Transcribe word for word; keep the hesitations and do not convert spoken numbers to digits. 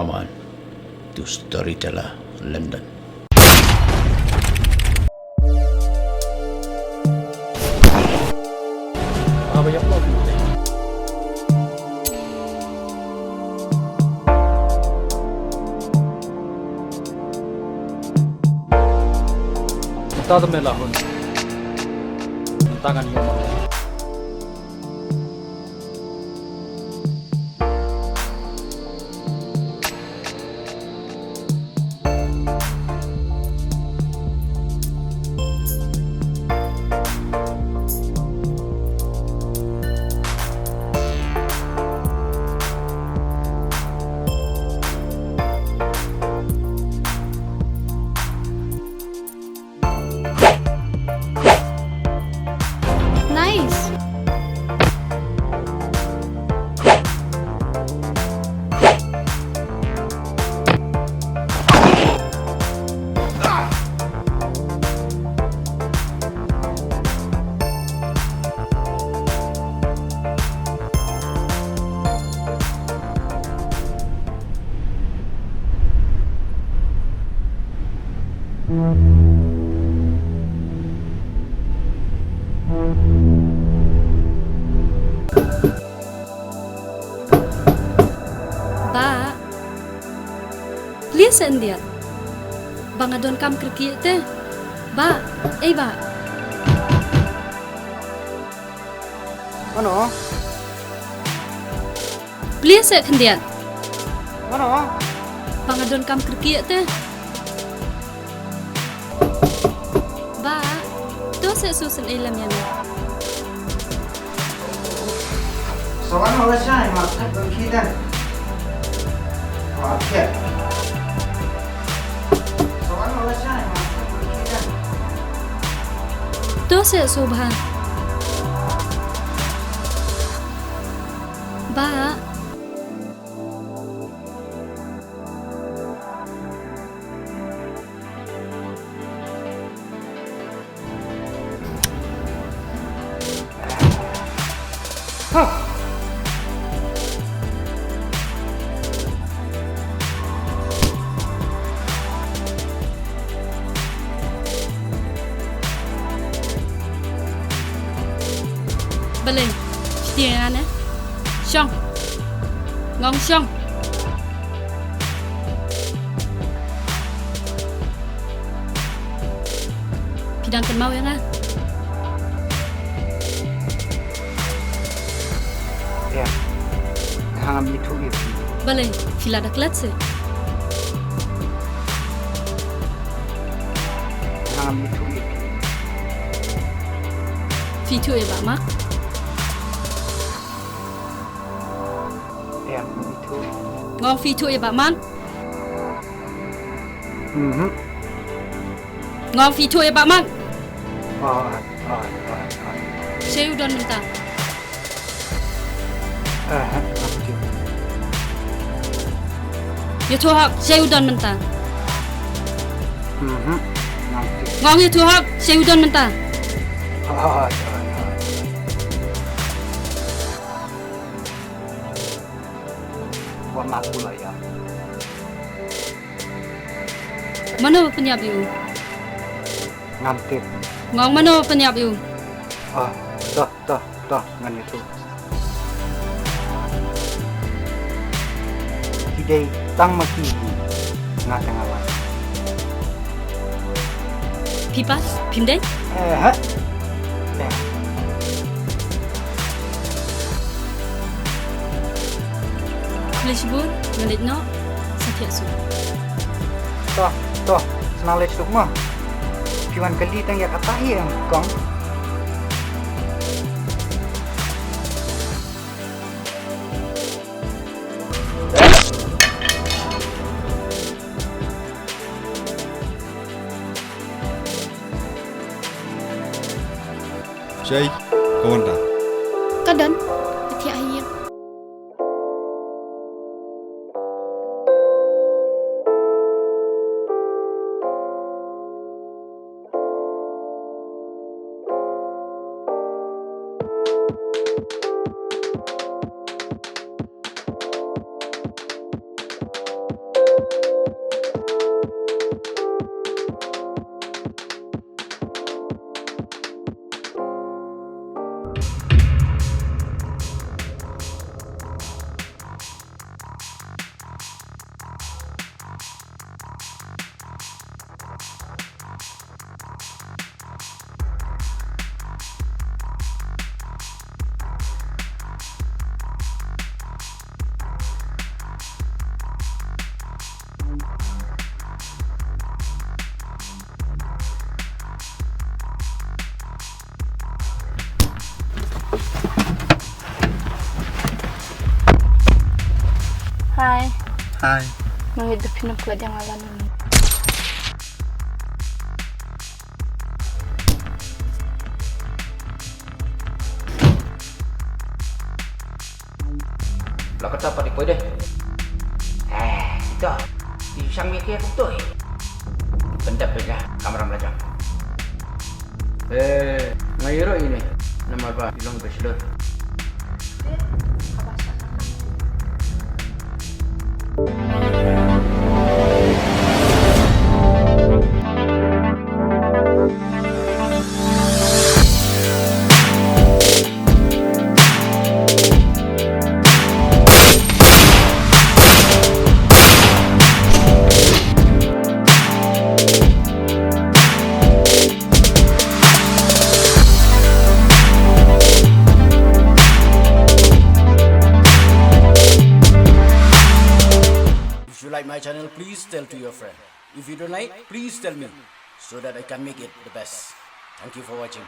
Aman, to Storyteller London. Mynta te me la hun. Mynta ngan ïoh ma. Nice. Bah. Please, India. Ba nga don kam kyrkieh te. Bah, ei bah. Mano? Please, eh, khyndiat. Mano? Ba nga don kam kyrkieh te. Bah, to se su sen ei lam ïa me. Sawan wala shai ma khat ban khi dan. Wa khet. Sawan wala shai ma khat ban khi dan. To se su bha. Bah. Balei, phi tieng ïa nga ne? Shong. Nga ong shong. Phi dang kynmaw ïa nga? Ïa. Nga ngam ithuh ïa phi. Balei, phi la da klet se? Nga ngam ithuh ïa phi. Phi ithuh ïa Bah Mak? Ïa, ithuh. Nga ong phi ithuh ïa Bah Mak? Mhm. Nga ong phi ithuh ïa Bah Mak? Oh, oh, oh, oh. Shaei u don mynta? Eh, eh, ngam tip. Ïathuh hok, shaei u don mynta? Mhm, ngam tip. Nga ong ïathuh hok, shaei u don mynta? Oh, oh, oh, oh. Wat ma ku la ïa. Mano ba pynïap ïa u? Ngam tip. Nga ong mano ba pynïap ïa u? Ah, to, to, to, ngan ïathuh. Ki dei tang ma ki hi, nga te nga wan. Phi pat, phim dei? Eh, ha. Eh. Khublei shibun, nga leit noh, sa thiah suk. To, to, sngewbha leit suk mo. Phi wan kylli tang ïa kata hi em kong. Shaei, ka wan ta. Ka don, ka thiah ha ïing. Ai. Nang ïa da phin ym klet ïa nga lano. La kata pat i poi dei. Eh, ito. I shang mi ke kumtoi. Pendap bela kamram lajang. Eh, nga ïaroh ine. Namar ba i long bachelor. If you like my channel, please tell to your friend. If you don't like, please tell me so that I can make it the best. Thank you for watching.